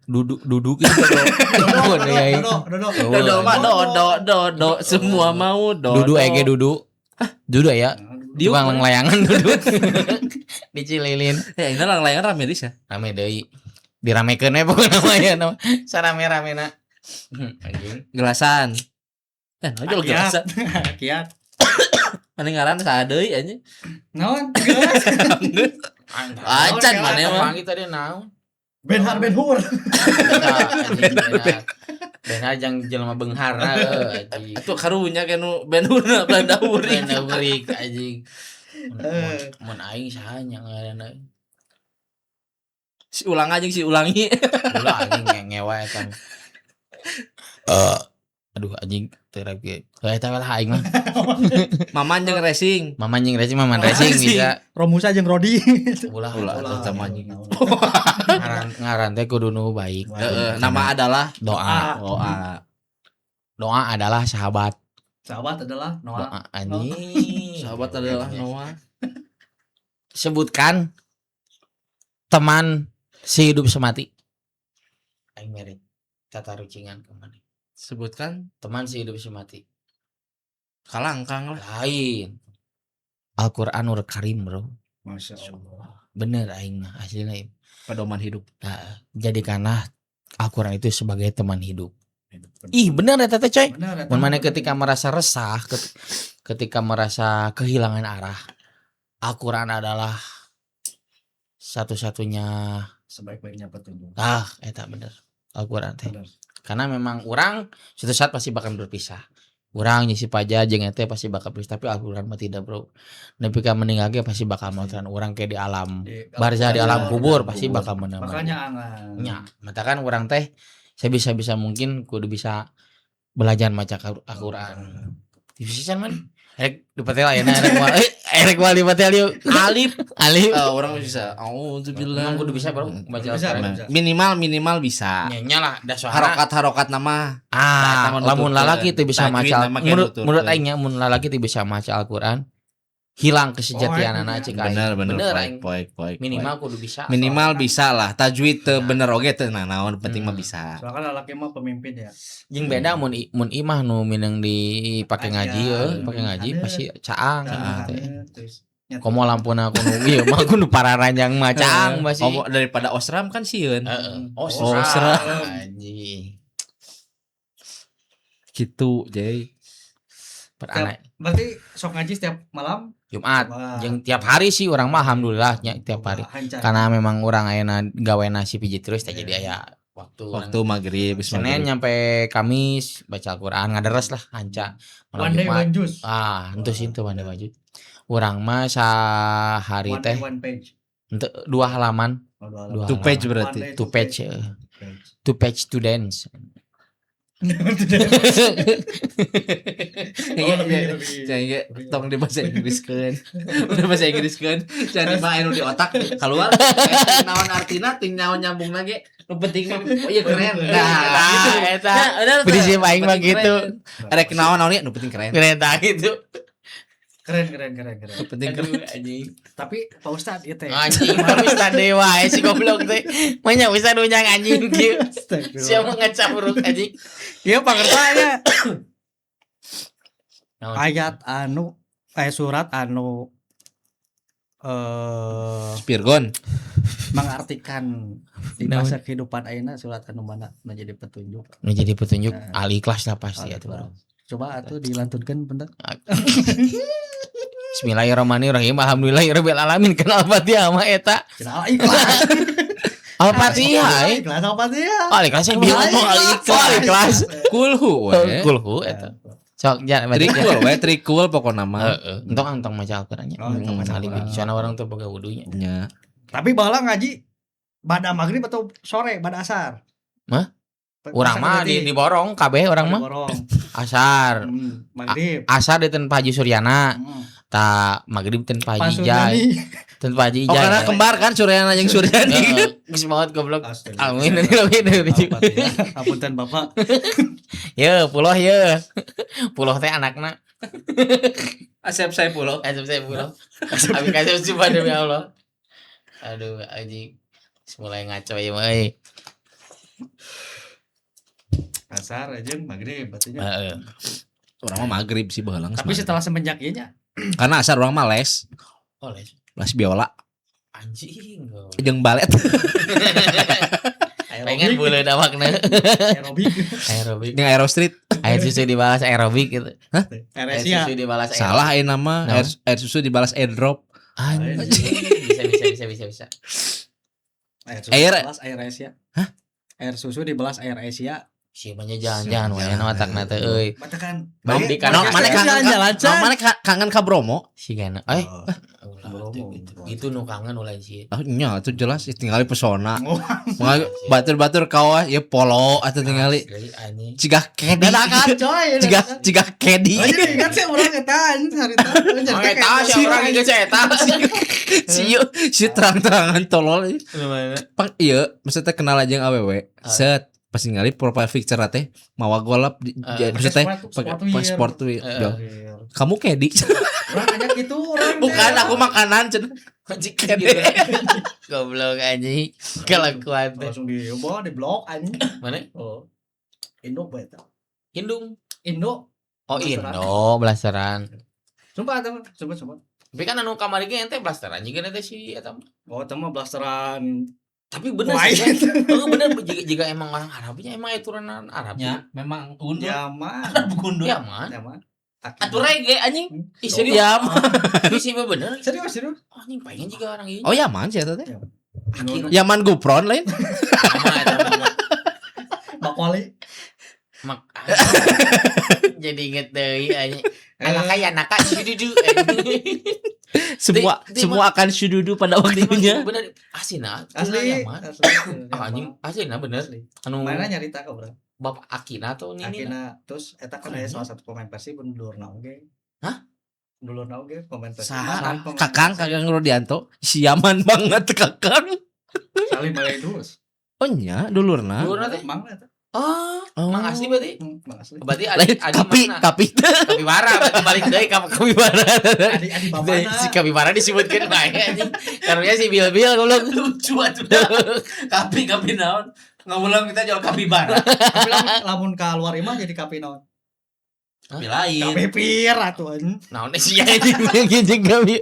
Dudu, Dudu gitu. Dodo, Dodo, ya. Dodo, Dodo. Dodo mah dodo dodo semua mau dodo. Dudu ege Dudu. Dudu ya. Diuk Tukang layangan Dudu. Dicililin. Ya ini lang layangan rame dis ya. Rame deui. Diramekeun we pokona mah ya nama. Sarame-ramena. Anjing. Gelasan. Eh, naon Kiat. gelasan. Kiat. Mana ngaran saha deui anjing. Naon? Geus. Acan mana mah. Panggil tadi naon? Benhar Benhur. Benhar. Benhar jang jelema beungharna euy anjing. Atuh karunya ke nu benhurna Belanda hurik. Belanda hurik anjing. Eh. Mun aing saha nya ngaranna? Si ulang aja si ulangi. Ulah anjing ngewa eta. Aduh anjing teu rap ge. Heuh eta lah aing mah. Maman jeung racing. Maman jeung racing, Maman racing Racing. bisa. Romusa jeung Rodi. Ulah Ulah. ulah. sama anjing. Ngaran ngaran teh kudu nu baik. Heeh, nama adalah Doa. doa. Doa adalah sahabat. Sahabat adalah Noah. Doa anjing. Sahabat adalah Noah. Sebutkan teman sehidup semati. Aing merit. Tatarucingan ka maneh. Sebutkan. Teman sehidup semati. Kalangkang lah. Lain. Al-Qur'anul Karim, Bro. Masya Allah. Bener aing mah aslina ieu. Pedoman hidup. Nah, jadikanlah Al-Qur'an itu sebagai teman hidup. Ih, bener eta teh, coy. Bener eta. Mun maneh ketika merasa resah, ketika merasa kehilangan arah, Al-Qur'an adalah satu-satunya sebaik-baiknya petunjuk. Ah, eta bener. Al-Qur'an teh. Bener. Karena memang urang suatu saat pasti bakal berpisah. Urang jeung si Paja jeung ete pasti bakal berpisah, tapi Al-Qur'an mah tidak, Bro. Nepi ka meninggal ge pasti bakal maotan urang ke di alam barzah, di alam kubur pasti kubur. Bakal menemani. Makanya angan. Nya, matakan urang teh sebisa-bisa mungkin kudu bisa belajar maca Al-Qur'an. Bisa man. Rek dipatel ayeuna rek moal rek moal dipatel yuk. Alif. Alif. Eh, urang bisa. Auzubillah. Emang kudu bisa, Bro, baca Bisa, Al-Qur'an. bisa. Minimal minimal bisa. Nya nya lah da soalna Harokat-harokat nama. Ah, Eta mah lamun nuturkeun. lalaki teu bisa Tajwid maca nama kayak menurut nuturkeun. menurut aing nya mun lalaki teu bisa maca Al-Qur'an hilang kesejatianana Oh, cek aing. Bener bener, Bener poek, aing. poek, poek, Minimal poek. kudu bisa. Minimal soalnya. bisa lah. Tajwid teu bener oge teu nah naon penting mah bisa. Soalnya kan lalaki mah pemimpin ya. Jeung beda mun mun imah nu mineng dipake ngaji Ajar. euy, pake ngaji Ada. pasti caang Caang, teh. terus Komo lampuna kudu ieu mah kudu pararanjang mah caang pasti. Komo daripada osram kan sieun. Heeh. Oh, Osram. Osram. Anjing. Gitu, Jay. Peranak Berarti sok ngaji setiap malam? Jumat. Wah. Jeung tiap hari sih urang mah alhamdulillah nya tiap hari. Hancar. Karena memang urang ayeuna gawena si pijit terus teh jadi aya waktu urang Waktu maghrib, bis Senin maghrib. nyampe Kamis baca Al-Qur'an ngaderes lah hanca. Malam One day Jumat. one juz. Ah, henteu sih henteu one day one juz. Urang mah sahari One teh day one page. henteu dua halaman, Oh, dua Dua halaman. Two page One berarti. day, two page, Page. two page to dance. Oh, lebih, lebih. Jangan ge tong di bahasa Inggris kan. Udah bahasa Inggris kan. Jangan mah anu di otak keluar. Naon artina ting naon nyambung lagi. Nu penting mah oh iya keren. Nah, gitu. eta. Nah, udah, udah. Prinsip aing mah Penting gitu. keren. Rek naon naon nu penting keren. Keren tah gitu. Keren, keren, keren, keren. Nu penting keren. Aduh, anjing. Tapi Pak Ustad ieu teh. Anjing, mah Ustad dewa si goblok teh. Manya Ustad unyang anjing kieu. Siapa ngecapruk anjing. Ieu pangersa nya. Naon? Ayat anu surat anu Spirgon. Mengartikan di Naon? masa kehidupan ayeuna surat anu mana menjadi petunjuk. Menjadi petunjuk Nah. Al-Ikhlas lah pasti atuh, Bro. Coba atuh dilantunkan bentar. Bismillahirrahmanirrahim. Alhamdulillahirabbil alamin. Kan Al-Fatihah mah eta. Cenah Al-Ikhlas. Al-Fatihah. eh. Al-Ikhlas Al-Fatihah. Al-Ikhlas yang bilang Al-Ikhlas. Al-Ikhlas. Al-Ikhlas. Kulhu we. Kulhu eta. Sok jangan baca. Trikul we, trikul pokokna mah. Heeh. Entong entong maca Al-Qur'annya. Oh, entong maca Alim. Al-Qur'an. Soalna urang tuh boga wudunya. Nya. Tapi baheula ngaji bada maghrib atau sore, bada asar? Mah? Urang mah di diborong kabeh urang mah. Diborong. Asar. Maghrib. Asar di ten Pak Haji Suryana. Ta maghrib ten Pak Pak Haji Ijai. Suryani. Ten Pak Haji Oh Ijai. karena kembar kan Suryana jeung Suryani. Heeh. Geus maot goblok. Astagfirullah. Amin amin amin. Al-Fatihah. Apunten Bapak. Ye, puloh ye. Puloh teh anakna. Asep Saipullah. Asep saya puloh. Abi kasih sumpah demi Allah. Aduh, anjing. Mulai ngaco ya mah euy. Asar aja maghrib berarti nya. Heeh. Urang mah maghrib sih baheula. Tapi setelah semenjak ieu nya karena asar urang mah les, Oh, les. les biola Anjing. jeung balet. Pengen bule awakna. Aerobik. Aerobik. Jeung Aero Street. Air susu dibalas aerobik gitu. Hah? Air Air Asia. susu dibalas aerobik. Salah ayeuna mah Naon? air susu dibalas airdrop. Anjing. Bisa bisa bisa bisa bisa. Air susu Air- dibalas Air Asia. Hah? Air susu dibalas Air Asia. Si banyak jalan-jalan wae na otakna teh euy. Matakan Bang, di kanan No, mana kangen jalan-jalan ka, no, mana kangen ka Bromo? Si gana. Eh, Oh. ulah, Bromo. itu, itu nu kangen ulah sih. Oh, nya itu jelas tinggali pesona. Oh. Mengal batur-batur kawah ya polo atau tinggali Asli, anjing. cigah kedi. Dadakan coy. Cigah cigah kedi. Oh, jadi ingat sih urang eta anjing harita. Oh, eta si urang geus eta. Si si terang-terangan tolol. Pang iya, maksudnya kenal aja yang awewe. Set pas ningali profile picture teh mawa golap maksudnya pakai pakai sport wear. Heeh. Kamu kedi. Urang nanya gitu urang. Bukan aku makanan cenah. Anjing gitu. Goblok anjing. Kelakuan teh. Langsung di bawa di blok anjing. Mana? Oh. Indo bae eta. Indung. Indo. Oh, Blasteran. Indo blasteran. Sumpah eta mah, sumpah sumpah. Tapi kan anu kamari ge ente blasteran juga ente si eta mah. Oh, eta mah blasteran. Tapi bener Wah, sih. Kan? Oh, bener jika emang orang Arabnya emang aya turunan Arab. Ya, memang gundul. Yaman. Gundul. Ya man. Yaman. Atuh reggae anjing. Ih serius. Ya, man. Ih sih bener. Serius, serius. Oh, anjing pengen juga orang ini. Oh, Yaman sih eta teh. Akhirnya Yaman Gupron lain. sama eta mah. Bakwali. Mak jadi inget deui anjing. Alaka ya naka syududu. Semua Di- semua akan syududu pada waktunya. Bener asina Asli. Yaman. Asli. Ah, anjing asina bener. Asli. Anu Mana nyarita ka urang? Bapak Akina atau nini? Akina terus eta kan aya salah satu pemain Persib dulurna oge. Hah? Dulurna oge pemain Persib. Saha? Mantan pemain Kakang, Persib. Kakang Rodianto. Si Yaman banget Kakang. Salim Maledus. Oh nya, dulurna. Dulurna teh? Mang eta. Oh, Oh. Mang asli berarti. Mang asli. Berarti Lain adi adi kapi mana? kapi Kapibara berarti balik deui ka kapibara. Adi adi bapana. Si kapibara disebutkeun bae anjing. Karunya si Bil Bil goblok. Lucu atuh. Kapi kapi naon? Ngulang kita jual kapibara. Tapi lamun ka luar imah jadi kapi naon? Kapi lain. Kapi pir atuh anjing. Naon sih anjing anjing kami.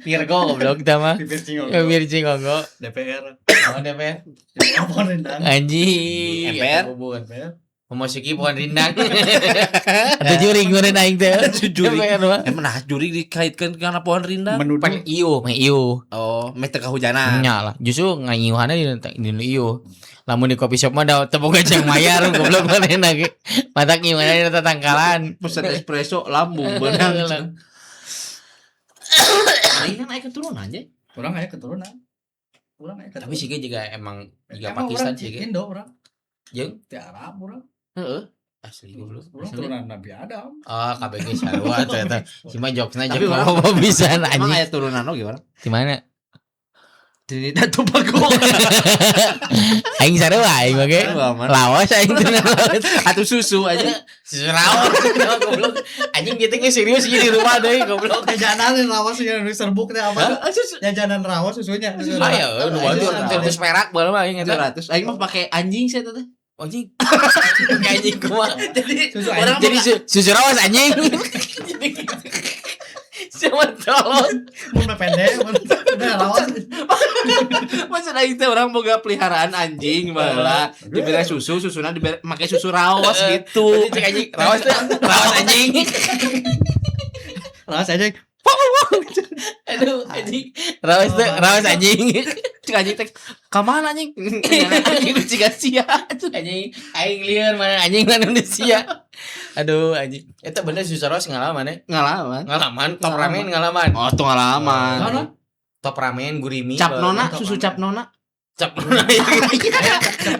Virgo goblok tah mah. Pipir cingong. Ya Virgo gogo. DPR. Naon DPR? Apa rendang? Anjing. MPR? Hubungan. DPR. Memasuki pohon rindang. Atau juring meureun aing teh. Juring. MPR mah. Emang nah juring dikaitkan karena pohon rindang. Menuduh Pan ieu, meh ieu. Oh, meh teu kahujanan. Nya lah, justru ngayuhanna di ieu. Lamun di kopi shop mah da teu boga jang mayar goblok manehna ge. Matak ngiyuhanna di tatangkalan. Pesan espresso lambung beunang. Ini kan aya keturunan aja. Urang aya keturunan. Urang aya keturunan. Tapi sih juga emang juga Emang Pakistan urang sih ge. Indo urang. Jeung Ti Arab urang. Heeh. asli goblok. Urang turunan Nabi Adam. Ah, KBG sarua atuh eta. Cuma jokesna Tapi jeung urang- apa pisan Emang anjing. aya turunan oge urang. Di mana? Trinidad Tobago. Aing sarua aing mah ge. Sarua, man. Laos aing teh laos. Atuh susu aja. Susu raos goblok. Anjing gitu ge serius ieu di rumah deui goblok. Jajanan rawas yang nu serbuk teh apa? Susu. Jajanan rawas susunya. Susu Ah ya, rawas. nu batu terus perak bae mah aing eta. 700. Aing mah pakai anjing sih eta teh. Anjing. Anjing kumaha. Jadi Susu orang Jadi susu rawas anjing. Jadi gitu. Siapa tolong? Mun pendek, mun udah rawas. Maksud aing teh orang boga peliharaan anjing malah dibere susu, susuna dibere make susu rawas gitu. Berarti cek anjing rawas teh rawas anjing. Rawas aja. Aduh anjing. Rawas teh rawas anjing. Cek anjing teh ka mana anjing? Anjing nu ciga sia. Anjing aing lieur mana anjing mana Indonesia. Aduh anjing. Eta bener susu rawas ngalaman ya. Ngalaman. Ngalaman top ramen ngalaman. Oh, tuh ngalaman. Naon? Top ramen gurimi. Cap nona, Top susu ramen. cap nona. Cap nona.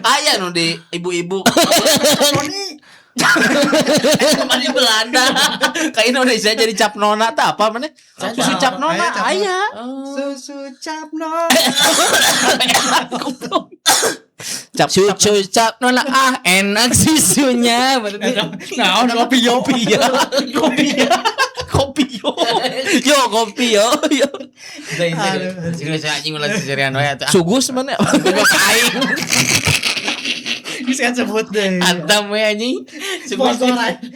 Aya nu di ibu-ibu. Tony. Kemarin Belanda. Ke Indonesia jadi cap nona teh apa mana? Susu cap nona Aya cap nona. aya. Susu cap nona. Goblok. Cap cap Susu cap nona ah enak susunya. Berarti Naon kopi yo. kopi ya. Kopi ya. Kopi yo. Yo kopi yo. Yo. Aduh. Serius anjing ulah seserian wae atuh. Sugus mana? Goblok aing. Bisa sebut deh. Antam we anjing. Sponsor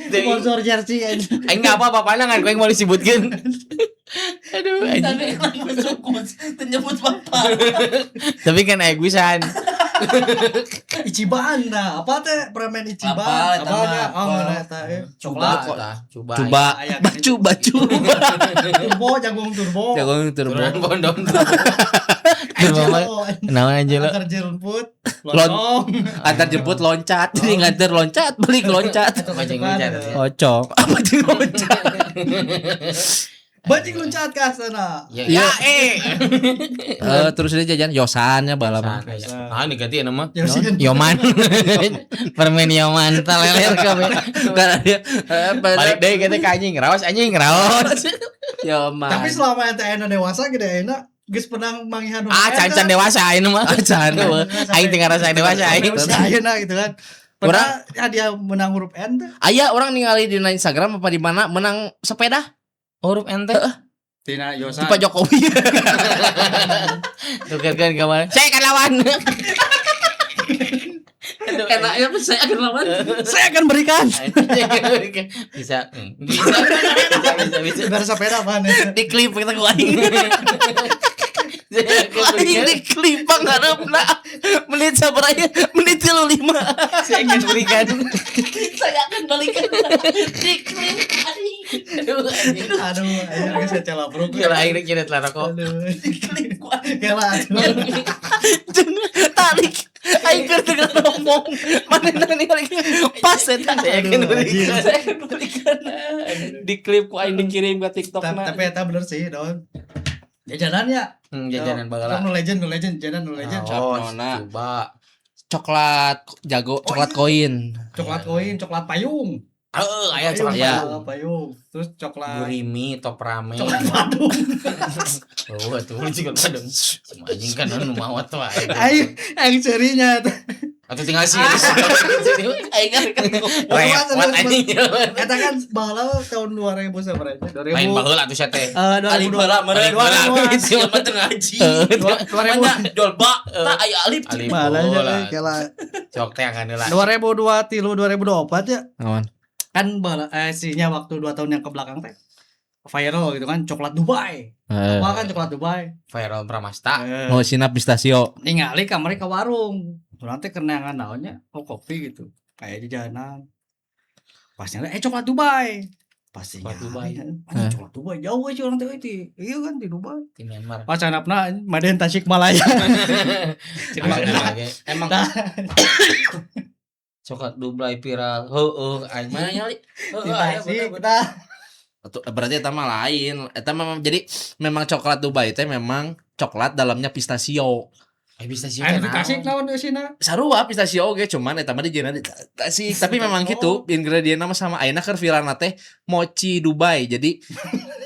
sponsor jersey aja. Aing enggak apa-apa pandangan aing mau disebutkeun. Aduh anjing. Sugus, nyebut bapak. Tapi kan aing pisan. Ichiban nah, apa teh permen Ichiban? Apa, eta Apa mah, nya? Oh, apa. mana eta eh. Coklat. Coba, coba. Coba, Aya bacu, bacu. Turbo, jagung turbo. Jagung turbo. Turunan bondom. Turbo mah. Naon anjing lo? Antar jemput. Lon- Lontong. Antar jemput loncat, jadi nganter loncat, balik loncat. Bajing loncat. Pocong. Apa sih loncat? Bajing loncat ke sana. Ya, Iya. ya eh. Eh, terus dia jajan yosannya balama. Ah, diganti ya nama. Yosin. Yoman. Permen Yoman taleler kabeh. Karena dia Balik deui kita ke anjing, rawas anjing, rawas. Yoman. Tapi selama ente enak dewasa gede enak geus pernah manggihan Ah, can-can dewasa aing mah. Acan. Aing teu ngarasa dewasa aing. Ayeuna gitu kan. Pernah hadiah menang huruf N tuh. Aya orang ningali di Instagram apa di mana menang sepeda Huruf ente. Tina di Yosan. Pak Jokowi. Tukerkeun ka mana? Saya kan lawan. Enaknya mah saya akan lawan. Saya akan berikan. Bisa. Bisa. Bisa bisa bisa. Biar sepeda mana? Di klip kita ku aing. Saya Ku akan aing berikan. di klip pangharepna. Menit sabaraha ieu? Menit 35. Saya akan berikan. Saya akan balikan. Di klip aing. Aduh, anjing. Aduh, aing geus celah bro. Gila aing rek lah rokok. Aduh. Di klip ku aing. Gila aduh. Jeung tarik aing keur teu ngomong. Manehna ningali pas eta. Saya akan Aduh, berikan. Saya akan berikan. Di klip ku aing dikirim ke TikTok na. Tapi eta bener sih, Don. Jajanan ya. Jajanan baheula. Nu legend, nu legend, jajanan nu legend. Oh, Nona. coba. Coklat jago, coklat koin. Coklat koin, coklat payung. Heeh, aya coklat Iya. payung. Payung. Terus coklat Gurimi, top rame. coklat Bandung. Oh, atuh coklat Bandung. Cuma anjing kan anu maot wae. Aing aing serinya. Atau tinggal sih. Aing kan Repot anjing. Eta kan baheula tahun 2000 sabaraha? 2000. Lain baheula atuh sia teh. Eh, Alif 2002. baheula meureun. Alif baheula. Siapa teu ngaji. 2000. Mana jual bak, tak aya alif. Alif Malah baheula. kela Cok teh angan heula. 2002 tilu 2024 ya. Naon? Kan baheula sinya waktu 2 tahun yang ke belakang teh viral gitu kan coklat Dubai. Wah kan coklat Dubai. Viral Pramasta. Eh, Mau sinap pistasio. ningali kamari ke warung. Urang teh kenangan naonnya, oh kopi gitu. Kayak jajanan. Pas nyala, coklat Dubai. Pasti Coklat Dubai. Anjing coklat Dubai jauh aja orang teh itu. Iya kan di Dubai. Di Myanmar. Pas canapna Maden Tasikmalaya. Emang Coklat Dubai viral. Heueuh anjing. mana nyali? Heueuh, Di aya Tasik bener-bener. dah. Atau berarti eta mah lain. Eta mah jadi memang coklat Dubai teh memang coklat dalamnya pistasio. Eh pistachio Anu teh di Tasik naon? naon eusina? Sarua pistasio oge cuman eta mah dijieunna di Tasik. Tapi memang gitu ingredient mah sama ayeuna keur viralna teh mochi Dubai. Jadi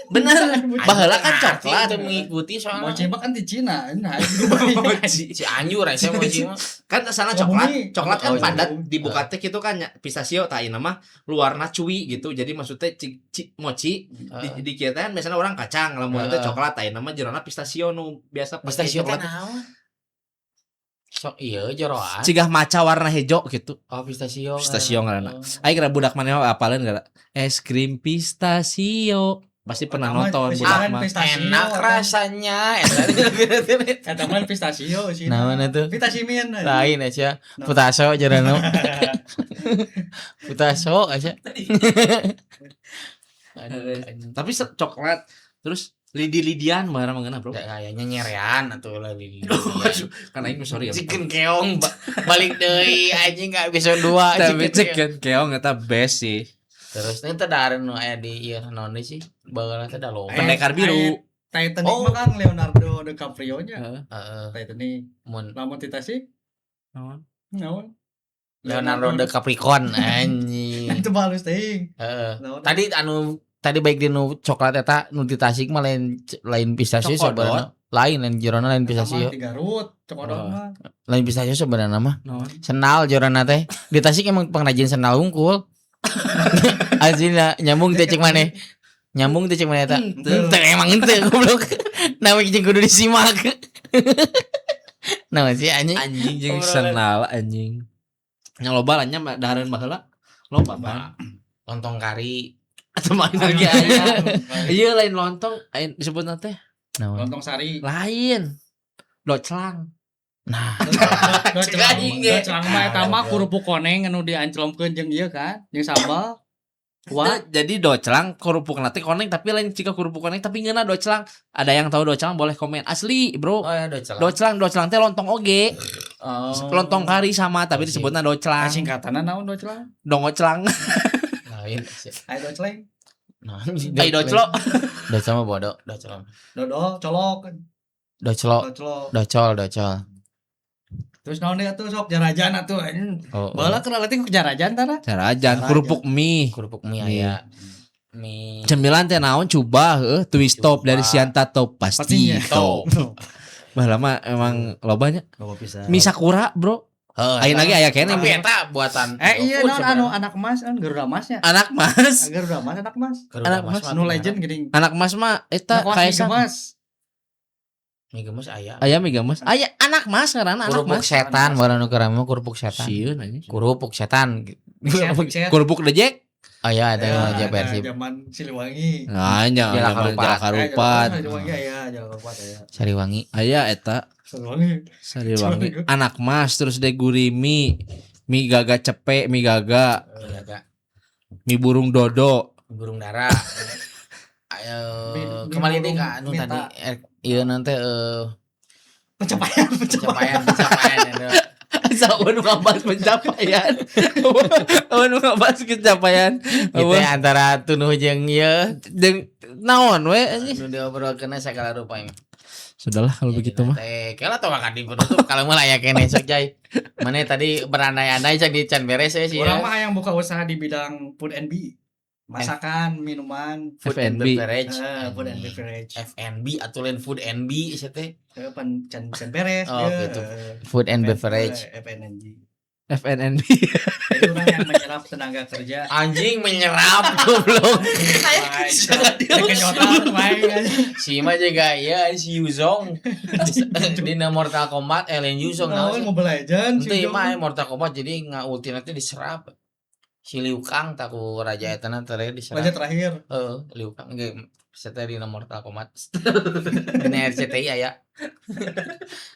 bener baheula kan Ngerti coklat. teu mengikuti soalnya. Mochi mah kan di Cina, nah di Dubai. Cianjur aya mochi mah. Kan asalna Oh, coklat, bumi. coklat kan Oh, iya. padat dibuka teh gitu kan nya, pistasio tah ayeuna mah luarna cuy gitu. Jadi maksudnya mochi di kieu teh kan biasanya orang kacang lamun teh Heeh. coklat ayeuna mah jerona pistasio nu biasa pakai Pistachio teh coklat. naon? Sok iya jeroan. Cigah maca warna hejo gitu. Oh pistachio. Pistachio ngaranna. Aing kira budak maneh mah apaleun gara. Es krim pistasio. Pasti pernah nonton budak mah. Enak rasanya. Eta mah pistachio sih. Naon atuh? Vitamin. Lain aja. Putaso jerona. Putaso aja. Aduh, anjing. Tapi coklat terus lidi-lidian barang mengenah, Bro. Nggak, kayaknya nyerean atau lagi. Kan aing sorry ya. Chicken keong balik deui anjing enggak episode 2 Tapi chicken keong eta best sih. Terus ini teh dahareun nu aya di ieu naon deui sih? Baheula teh da loba. Pendekar biru. Titanic Oh. mah kan Leonardo DiCaprio nya. Heeh. Heeh. Titanic. Mun Lamun ti Tasik Naon? naon? Leonardo DiCapricorn anjing. Itu halus teuing. Heeh. Naon? Tadi anu tadi baik di nu coklat eta nu di Tasik mah lain lain pistachio Cokodot. sebenarnya. Lain lain jerona lain Eta mah pistachio. di Garut, cokodot Oh. mah. Lain pistachio sebenarnya mah. Naon? Senal jerona teh. Di Tasik emang pengrajin senal hungkul. Aslinya nyambung teh cek maneh. Nyambung teh cek maneh eta. Henteu. Teu emang henteu goblok. Nah, jeung kudu disimak. Nah, sih anjing. Anjing jeung Obrolan. senal anjing. Nya loba lah nya dahareun baheula. Loba pan. Lontong kari. Atau main lagi aya. Iya lain lontong, lain disebut teh. Naon? Lontong sari. Lain. Doclang. Nah, Cek aing ge. Doclang mah eta mah kerupuk koneng anu dianclomkeun jeung ieu kan, jeung sambal. Wah, Nah, jadi doclang kerupuk nanti koneng tapi lain jika kerupuk koneng tapi ngeuna doclang. Ada yang tahu doclang boleh komen. Asli, Bro. oh ya doclang. Doclang, doclang teh lontong oge. Oh. Lontong kari sama tapi Asli. disebutna doclang. singkatanna naon doclang? Dongoclang. Lain sih. Ayo docleng. Nah, Ai doclo. Doclo mah bodoh, doclo. Dodol, colok, Doclo, doclo. docol, docol. Terus naon deui atuh sok jarajan atuh anjing. Oh, oh. Baheula keur leutik jarajan tara. Jarajan kerupuk mie. Kerupuk mie Iya. aya. Mie Cemilan teh naon coba heuh twist top Coba. dari Sianta top pasti Pastinya. top. Bah lama emang lobanya. Loba pisan. Mie sakura, Bro. Heuh, Ayeuna lagi aya keneh Tapi mie. eta buatan Eh iya GoFood naon anu sebenarnya. anak emas kan Garuda Emasnya. Anak Mas. Garuda Emas anak emas. Garuda Anak Mas Mas mah Nu legend geuning. Anak Mas mah eta Nu kelas kaisang. emas. Mie gemes aya. Aya mie gemes. Aya anak mas ngaranna anak Kerupuk mas. setan baru nu keur rame kerupuk setan. Sieun anjing. Kerupuk setan. Mixet. Kerupuk dejek. Aya ada Ya, aja ada Persib. zaman Siliwangi. Nah, nya Jalak zaman Harupat. Jalak Harupat. Siliwangi aya, Jalak Harupat aya. Sariwangi. Aya eta Siliwangi. Sariwangi. Anak mas terus deh gurimi. Mie gaga cepe, mie gaga, Iya, Kak. mie burung dodo. Burung dara. Ayo Mie kembali deh burung ka anu minta. tadi ieu nanti Pencapaian, pencapaian. pencapaian pencapaian eta. Asa nu ngabahas pencapaian. Nu ngabahas pencapaian. Itu ya, antara tunuh jeung ieu Jeung naon we anjing. nu diobrolkeun segala rupa emang. Sudahlah kalau begitu mah. Teh, kela tong akan dipenutup kalau mah aya keneh sok jai. Mana tadi berandai-andai cak di can beres ya sih Orang ya. mah yang buka usaha di bidang food and B. Masakan, minuman, Food and F&B. beverage. Food and beverage. F&B atau lain food and B sih teh. Pan can can beres Oh, dia, gitu. Food and beverage. FNNG. FNNB. Jadi orang yang menyerap tenaga kerja. Anjing menyerap goblok. Kekenyotan main. Si mah juga ya si Yuzong. Dina Mortal Kombat lain Yuzong Naon naon sih. Mobile Legends. Ente mah Mortal Kombat jadi ngaulti nanti diserap. Si Liu Kang tak ku raja eta na terakhir diserap. Raja terakhir. Heeh, Liu Kang ge serta dina Mortal Kombat. Dina RCTI aya.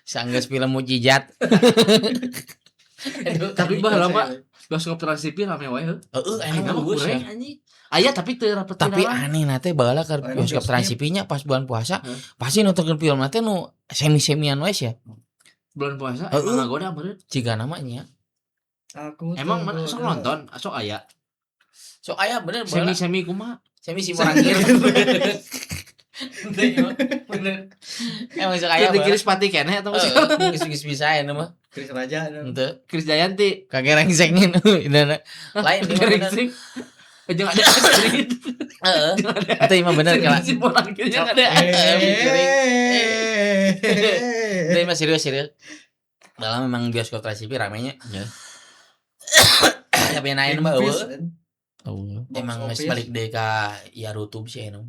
Sanggeus film mujijat. Aduh, Tapi baheula mah bioskop Trans TV rame wae heuh. Heeh, Ayeuna emang mah bagus ya. kurang anjing. Aya tapi teu rapet Tapi aneh nate baheula keur Oh, emang bioskop bioskop. Trans TV nya pas bulan puasa Heeh. pasti nontonkeun film nate nu semi-semian we ya. Bulan puasa Heeh. emang ngagoda meureun. Jiga namanya. Aku Emang mana sok tergoda. nonton, sok aya. So aya bener baheula. Semi-semi kumaha? Semi si morangir. Bener. Emang sok aya Keur di baheula. Kiris Pati keneh atau masih Heeh, geus geus bisa aya mah. Kris Raja. Henteu. Kris Jayanti. Kagak rengsengin. Lain di mah bener. Rengseng. Jeung ada Astrid. Heeh. Itu mah bener kalau Si morangir jeung ada. Itu mah serius serius. Dalam memang bioskop Trans TV ramenya. Ya. Tapi nain mah eueuh. Oh. Emang geus balik deui ka Yarutub sih anu.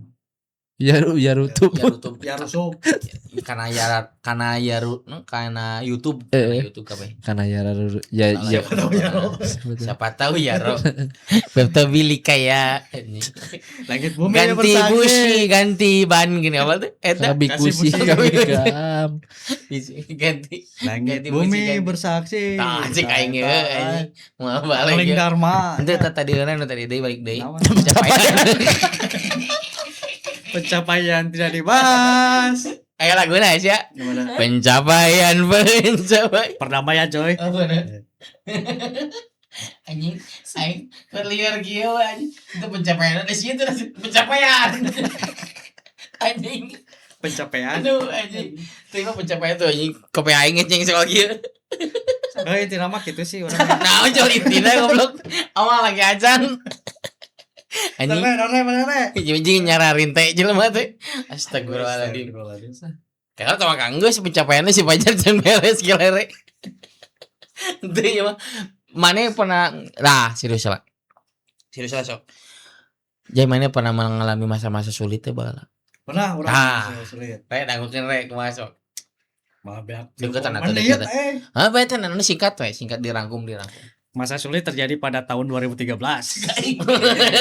Yaru Yarutub. Yarutub. Ya rusuk. Karena ya karena Yaru no, karena YouTube, karena YouTube kabeh. Karena Yaru ya ya. Siapa tahu Yaro. Siapa tahu ya Ro. Bebto bili kayak Langit bumi ganti bersaksi. busi, ganti ban gini apa tuh? Eta Kabi Kasih kusi busi. kabi gam. ganti. Langit Ganti busi, bumi ganti. bersaksi. Tah cek aing ge anjing. Moal balik. Paling ya. Dharma. Ente tadi nu tadi deui balik deui. Naon? Pencapaian. Pencapaian tidak dibahas. Ayo laguna ya. Gimana? Pencapaian pencapaian. Perdamaian coy. Apa nih? Anjing, aing berliar kieu anjing. Itu pencapaian di situ pencapaian. Anjing. Pencapaian. Aduh anjing. Itu mah pencapaian tuh anjing. Kopi aing anjing soal kieu. Eh inti nama gitu sih orang. Nah, jol intina goblok. Awal lagi acan. Anjing. Rere, rere, rere. Anjing nyararin teh jelema teh. Astagfirullahaladzim. Karena tau kang geus pencapaiannya si Fajar can beres gilere. Itu ya mah. Mana pernah nah serius lah. Serius lah sok. Jadi mana pernah mengalami masa-masa sulit teh baheula. Pernah orang Ah. sulit. Rek dangukeun rek kumaha sok. Maaf ya. Deketan atuh, Menit, deketan. eh. Hah, bae teh anu singkat we, singkat dirangkum dirangkum. Masa sulit terjadi pada tahun 2013.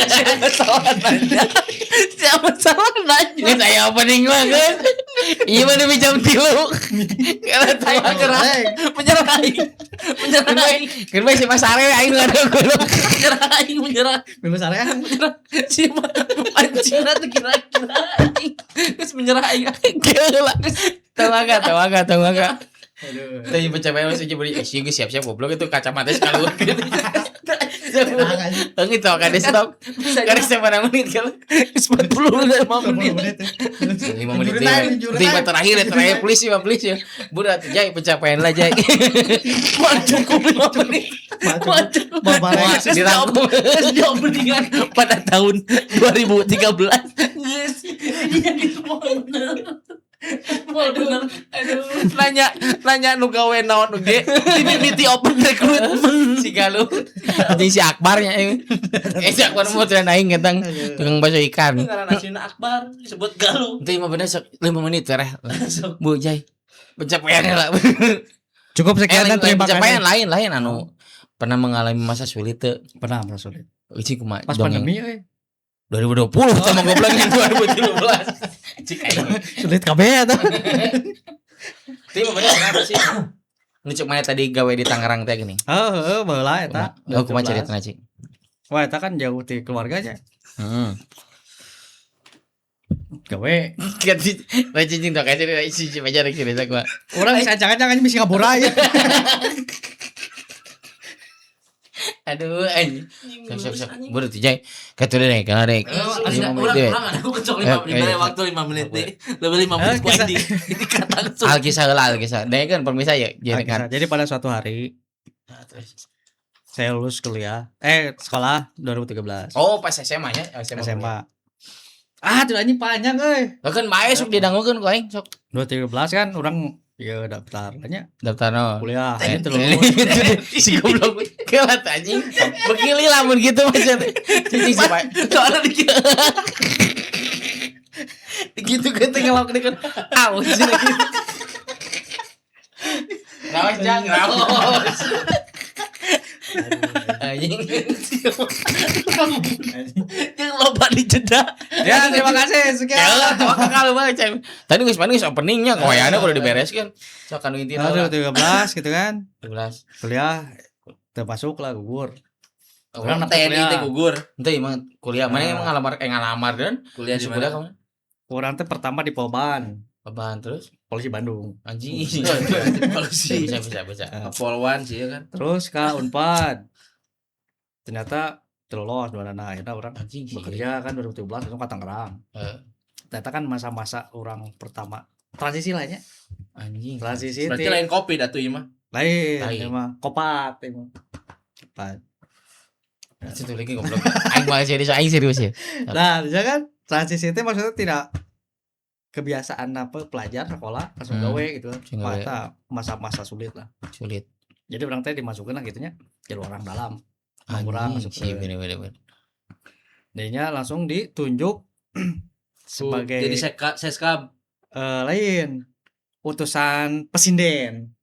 Siapa salah nanya? Siapa salah nanya? Ini saya opening mah geus. Iya mah nepi jam 3. Karena Aing menyerah. Menyerah aing. Menyerah aing. Keun bae si Mas Are aing ngadu goblok. Menyerah aing menyerah. Minggu sare. Menyerah. Si anjing tuh kira-kira anjing. Geus menyerah aing. Gila. Tahu enggak, tahu enggak. Aduh. Itu pencapaian masih beli eh sih gue siap-siap goblok itu kacamata sekali. Enggak itu akan di stop. Karena siapa menit kalau 45 menit. 5 menit deh. Itu terakhir ya, terakhir please ya, please ya. Budak Jai pencapaian lah Jai. Mau cukup 5 menit. Mau cukup. Dirangkum. Terus dia openingan pada tahun 2013. Geus. Iya gitu bener. Aduh, aduh. Nanya nanya nu gawe naon oge di mimiti open recruitment. Si Galuh. Anjing si Akbarnya ini. Eh, si Akbar mau tuh aing ngetang tukang bakso ikan. Ngaran aslina Akbar disebut Galuh. Itu lima bener sok 5 menit tereh. Bu Jai. Pencapaian lah. Cukup Eh, sekian lain, dan lain terima pencapaian kasih. lain lain anu pernah mengalami masa sulit teu. Pernah masa sulit. Uci kumaha Pas dongeng. pandemi euy. 2020 sama goblok yang 2017. Cik aing. Sulit kabeh eta. Itu mah bener kenapa sih? Nu cek mana tadi gawe di Tangerang teh gini. Heeh, heeh, baheula eta. Oh, kumaha caritana cik? Wah, eta kan jauh ti keluarganya. Heeh. Gawe. Ganti lain cicing tuh kayak cerita cicing aja rek cerita gua. Urang bisa ancang-ancang bisa ngabura ya. Aduh anjing. Sok sok sok. Buru tuh Jai. Katu deh kana deh. Urang 5 menit deh. urang ada kencok lima Eh, eh. waktu 5 menit deh. Lebih 5 menit ku kisah. di ini kata langsung. Alkisah heula alkisah. Deh kan permisa ya jadi kan. Jadi pada suatu hari saya lulus kuliah, sekolah 2013. Oh, pas SMA nya, SMA. SMA. Ah, tuh anjing panjang euy. Lah kan bae sok didangukeun ku aing sok 2013 kan orang ya daftar nya daftar no. kuliah. Eh, Ini terus si goblok kelat anjing. Begili lamun gitu maksudnya. Cicing si Pak. Soalnya dikit Gitu kan teh ngelok deh kan. Au sih gitu. Rawas jang, rawas. Anjing. yang loba di jeda. Ya, terima kasih sekian. Ya lah, tawakal banget, Ceng. Tadi geus mana geus openingnya, koyana kudu dibereskeun. Sok anu intina. Nah, 2013 gitu kan. 13. Kuliah termasuk lah gugur. Oh, Orang daftar TNI kuliah. teh gugur. Ente emang kuliah mana emang ngalamar dan Kuliah di masuk kuliah mana? kamu? Orang teh pertama di Polban, Apaan terus? Polisi Bandung. Anjing. Polisi. Bisa bisa bisa. Polwan sih ya kan. Terus ke Unpad. Ternyata terlolos dua anak akhirnya orang Anjing sih. bekerja kan 2017 langsung ke Tangerang. Eh. Ternyata kan masa-masa orang pertama transisi lah ya. Anjing. Transisi Berarti lain kopi dah tuh ieu mah. lain, Lain. emang kopat emang. Kopat. Itu lagi goblok. Aing mah serius, aing serius ya. Nah, bisa kan transisi itu maksudnya tidak kebiasaan apa pelajar sekolah langsung gawe gitu kan. Langsung gawe. Masa masa-masa sulit lah. Sulit. Jadi orang teh dimasukin lah gitunya jadi orang dalam. Kurang Anjing masuk sih ke- bener bener bener. Dianya langsung ditunjuk sebagai jadi seskab. Lain utusan pesinden.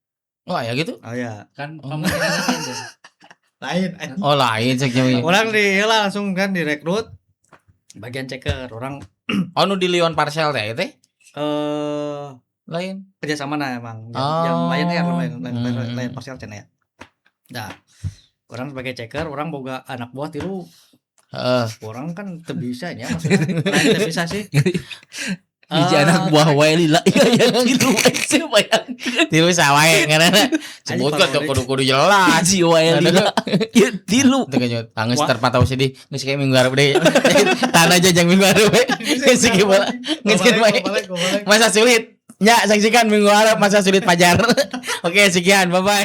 Oh, ya gitu. Oh ya, Kan Oh. kamu lain. Oh, lain cek nyawa. Orang di lah langsung kan direkrut bagian checker orang. Oh, nu di Lion Parcel teh teh lain. Kerjasama nah emang yang, Oh. yang lain air lain lain lain, lain parcel cenah ya. Nah, orang sebagai checker orang boga anak buah tilu. Heeh. Orang kan teu bisa nya maksudnya lain teu bisa sih. Hiji anak buah wae lila. Iya ya tilu sih bayangkeun. Tilu sawae ngaranna. Sebutkan tuh kudu-kudu jelas. Hiji wae lila. Ya tilu. Teu kejut. Anggeus Wah. terpatau sedih. Geus kayak minggu hareup deui. Tanah aja jang minggu hareup we. Geus kieu bola. Geus kieu bae. Masa sulit. Ya, saksikan minggu hareup masa sulit pajar. Oke, sekian. Bye bye.